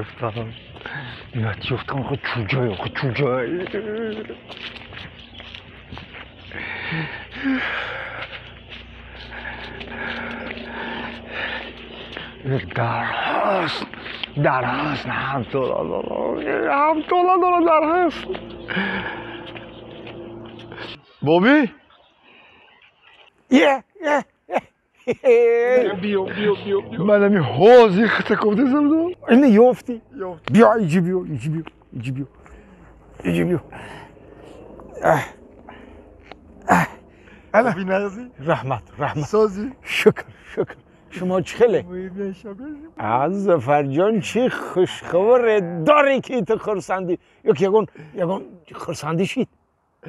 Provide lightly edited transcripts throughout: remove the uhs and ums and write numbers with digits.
Ёфтам. Ёфтам, охе чӯҷай, охе чӯҷай. Дар ҳаст, ҳамтола дорам, дар ҳаст. Боби? Е, е, биё, биё, биё, биё. Ман ҳамин ҳозир хита кофтасам. Ина ёфтӣ? Биё, иҷи биё, иҷи биё, иҷи биё, иҷи биё. Ана. Раҳмат, раҳмат. Созӣ? Шукр, шукр. Шумо чӣ хеле? Аз Зафарҷон, чӣ хушхабаре дорӣ, ки ту хурсандӣ? Ё ки ягон хурсандӣ шид?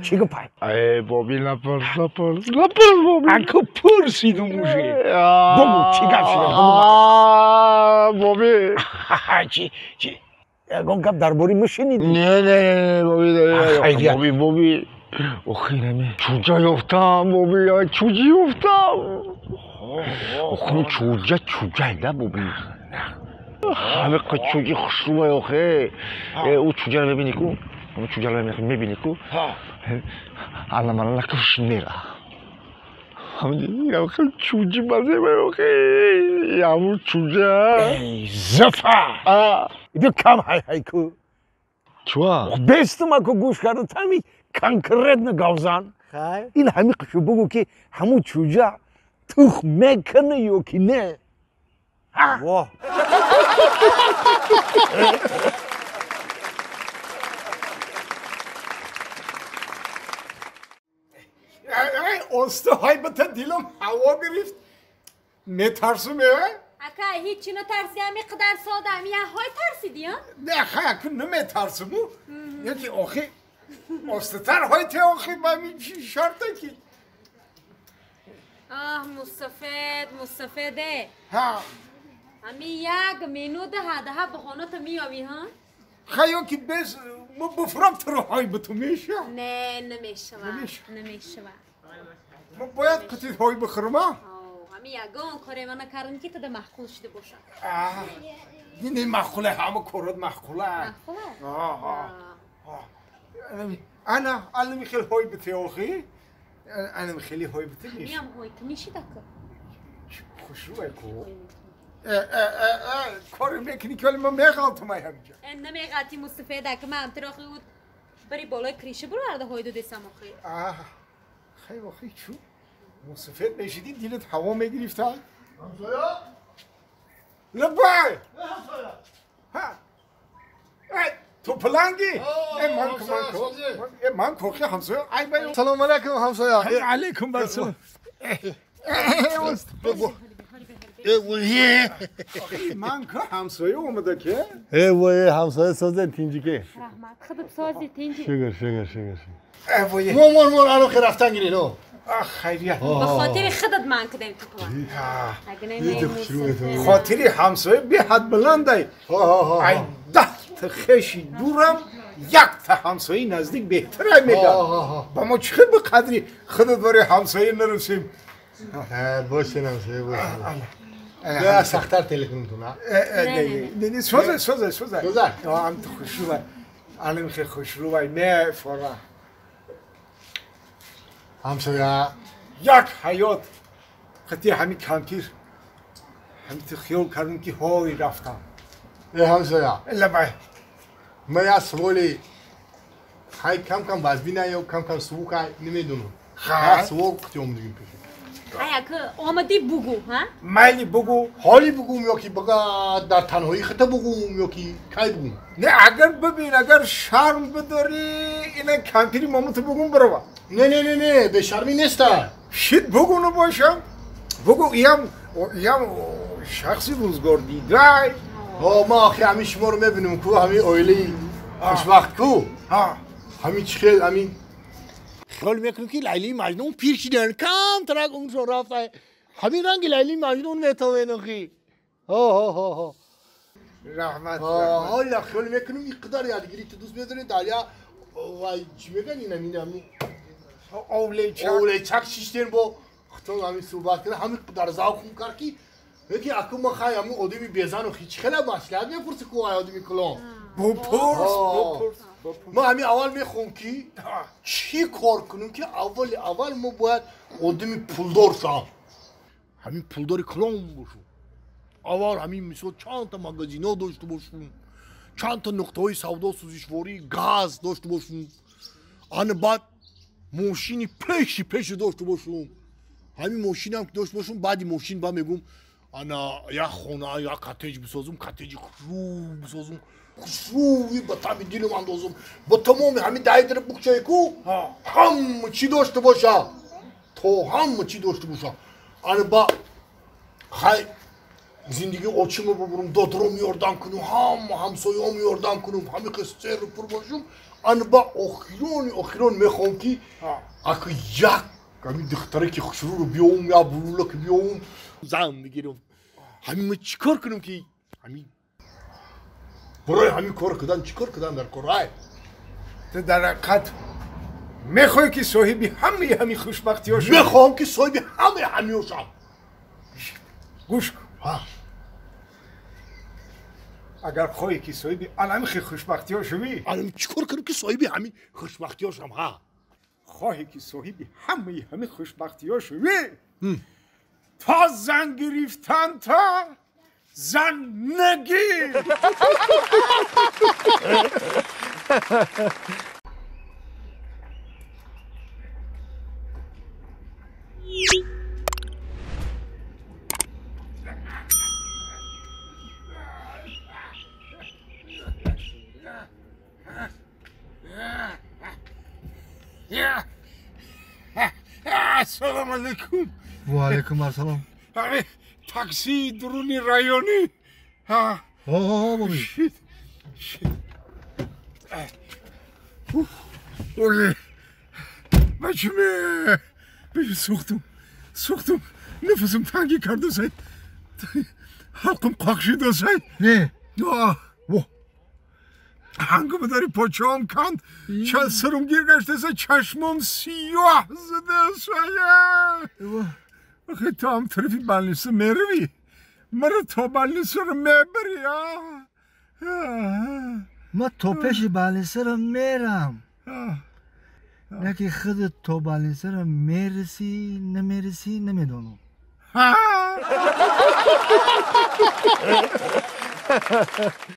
Чӣ гапай? Э, Боби, напурс, напурс, напурс, Боби. Аку пурсидум уже. Бугу, чӣ гап шуда? Боби. Чӣ, чӣ? Ягон гап дар бораи мо шунидӣ? Не, не, не, Боби, Боби, Боби. Охи, нами чӯҷа ёфтам, Боби, чӯҷи ёфтам. Охи, чӯҷа, чӯҷай, да, Боби. Ҳаме чӯҷи хушрӯай, охе. Ӯ чӯҷаро мебинӣ ку? Ҳама чӯҷаро мебинӣ ку? Аламалала куш мера. Чӯҷи маземай, охе. Ҳамун чӯҷа. Эй, Зафар! Биё, кам ҳай-ҳай ку. Чуа? Бестум, аку гӯш карда, тами конкретно гавзан. Ин ҳами қишу бугу, ки ҳамун чӯҷа тухм мекунӣ ё ки не? Во. Оста ҳайбата дилам ҳаво гирифт. Метарсум, э? Ака, ҳечи натарси, ами қадар сода, ами ҳой тарсиди, а? Не, хай, аку наметарсуму. Яки охи остатар ҳой те охи ба ми шарта ки. Аҳ, мусафед, мусафеде. Ҳа. Ами як минута ҳадаҳа ба хоната меёвӣ, ҳа? Хай, ки без мо буфрам туро ҳой буту меша? Не, намешава. Намешава. Мо бояд қитит ҳой бихӯрма? Ами ягон коре ма накардам, ки тада маъқул шуда бошад. Не, маъқуле, ҳама корот маъқула. Маъқула? Ана, алами хел ҳой бите охи. Анам хеле ҳой бите меш. Миам ҳой ту мешида ку. Хушрӯй ку. Кори мекунӣ, ки вале ман меғалтам ай ҳамҷа. Намеғалти, мустафеда, ки ман амтиро охи уд бари болои криша бурварда ҳой додесам охи. Хай, охи, чу? Мусафед мешидӣ, дилат ҳаво мегирифта? Ҳамсоя? Лабай! Ҳамсоя! Ҳа! Ту паланги? Э, ман ку, ман ку. Э, ман ку, охи ҳамсоя. Ай бай. Салом алайкум, ҳамсоя. Алайкум барсалом. Ман ку ҳамсоя омада ки? Э, вой, ҳамсоя, созен, тинҷи ки? Раҳмат. Худат сози, тинҷи. Шукр, шукр, шукр. Э, вой. Мон, мон, мон, ано рафтан гирин, о. Ах, хайрият. Ба хотири худат ман кардем ту паланг. Хотири ҳамсоя беҳад баландай. Ай даҳ та хеши дурам як та ҳамсояи наздик беҳтарай мегӯяд. Ба мо чӣ ба қадри худат барои ҳамсоя нарасем? Бошен, ҳамсоя, бошен. Я сахтар телефонтон, а? Не, не, созай, созай, созай. Созай. Ам ту хушрӯвай. Алим хе хушрӯвай, не фора. Ҳамсоя. Як ҳаёт қати ҳами кампир ҳами ту хиёл кардем, ки ҳой рафтам. Э, ҳамсоя. Лабай. Ман як суоли хай кам кам вазбина ё кам кам сувукай, намедонам. Як суол қити омадигим пеши. Хай, ака, омадӣ, бугу, ҳа? Майли, бугу. Ҳоли бугум ё ки бага дар танҳоӣ хита бугум ё ки кай бугум? Не, агар бибин, агар шарм бидорӣ, ина кампири момуту бугум, бирова. Не, не, не, не, бешармӣ неста. Шит, бугуну бошам. Бугу, иям шахси рӯзгор дидай. О, ман охи ҳамин шуморо мебинам ку, ҳамин оилаи хушбахт ку. Ҳамин чӣ хел ҳамин хиёл мекунем, ки Лайлии Маҷнун пир шидан, камтарак умршон рафта. Ҳамин ранги Лайлии Маҷнун метавонем охи. Ҳо, ҳо, ҳо, ҳо. Раҳмат. Ҳола хиёл мекунем, ин қадар ядгирӣ ту дӯст медорӣ, даря вай чӣ мегӯян, ин ҳамин ҳамин овлечак. Овлечак шиштен, бо худтон ҳамин суҳбат карда, ҳамин қадар завқум кард, ки Яки аку ма хай ҳамун одами безану чӣ хела маслиҳат мепурси ку ай одами калон. Бупурс, бупурс. Ма ҳамин аввал мехоҳам ки чӣ кор кунем ки аввали аввал мо бояд одами пулдор шавам. Ҳамин пулдори калон бошам. Аввал ҳамин мисол чандта магазино дошта бошам, чандта нуқтаҳои савдо сӯзишвории газ дошта бошам, ана баъд мошини пеши пеши дошта бошам. Ҳамин мошинам ки дошта бошам, баъди мошин ба мегӯм ана як хона, як коттедж бисозум, коттеджи хушрӯ бисозум, хушрӯи ба тами дилам андозум, ба тамоми ҳамин даи букчае ку ҳама чӣ дошта боша, то ҳама чӣ дошта боша. Ана ба хай зиндагии очимо бубурум, додаром ёрдам кунум, ҳама ҳамсояом ёрдам кунум, ҳами қистеру пур бошум. Ана ба охирони охирон мехоҳам ки аку як ҳамин духтаре ки хушрӯро биёвум, як булула ки биёвум, зан бигирам. Ҳамин ма чӣ кор кунам ки ҳамин барои ҳамин кор кардан чӣ кор кардан дар кор? Ай ту дар ҳақиқат мехоҳӣ ки соҳиби ҳамаи ҳамин хушбахтиҳо шавӣ? Мехоҳам ки соҳиби ҳамаи ҳамиҳо шавам. Гӯш кун, агар хоҳӣ ки соҳиби алами хушбахтиҳо шавӣ, алам чӣ кор кунам ки соҳиби ҳамин хушбахтиҳо шавам? Ҳа, хоҳӣ ки соҳиби ҳамаи ҳамин хушбахтиҳо шавӣ, то зан гирифтан та зан нагир. Ассалому алайкум. Ва алайкум ассалом. Такси дуруни районӣ. Ҳо, боби. Бачиме, сӯхтум, сӯхтум, нафасам тангӣ кардасай, ҳалқам қақшидасай. Не. Ҳангома дари почаам канд, сарум гир гаштаса, чашмом сиёҳ задасай. Охи ту ҳам тарафи балниса меравӣ, маро то балнисаро мебарӣ. Ма то пеши балнисаро мерам, не ки худат то балнисаро мерасӣ намерасӣ намедонам.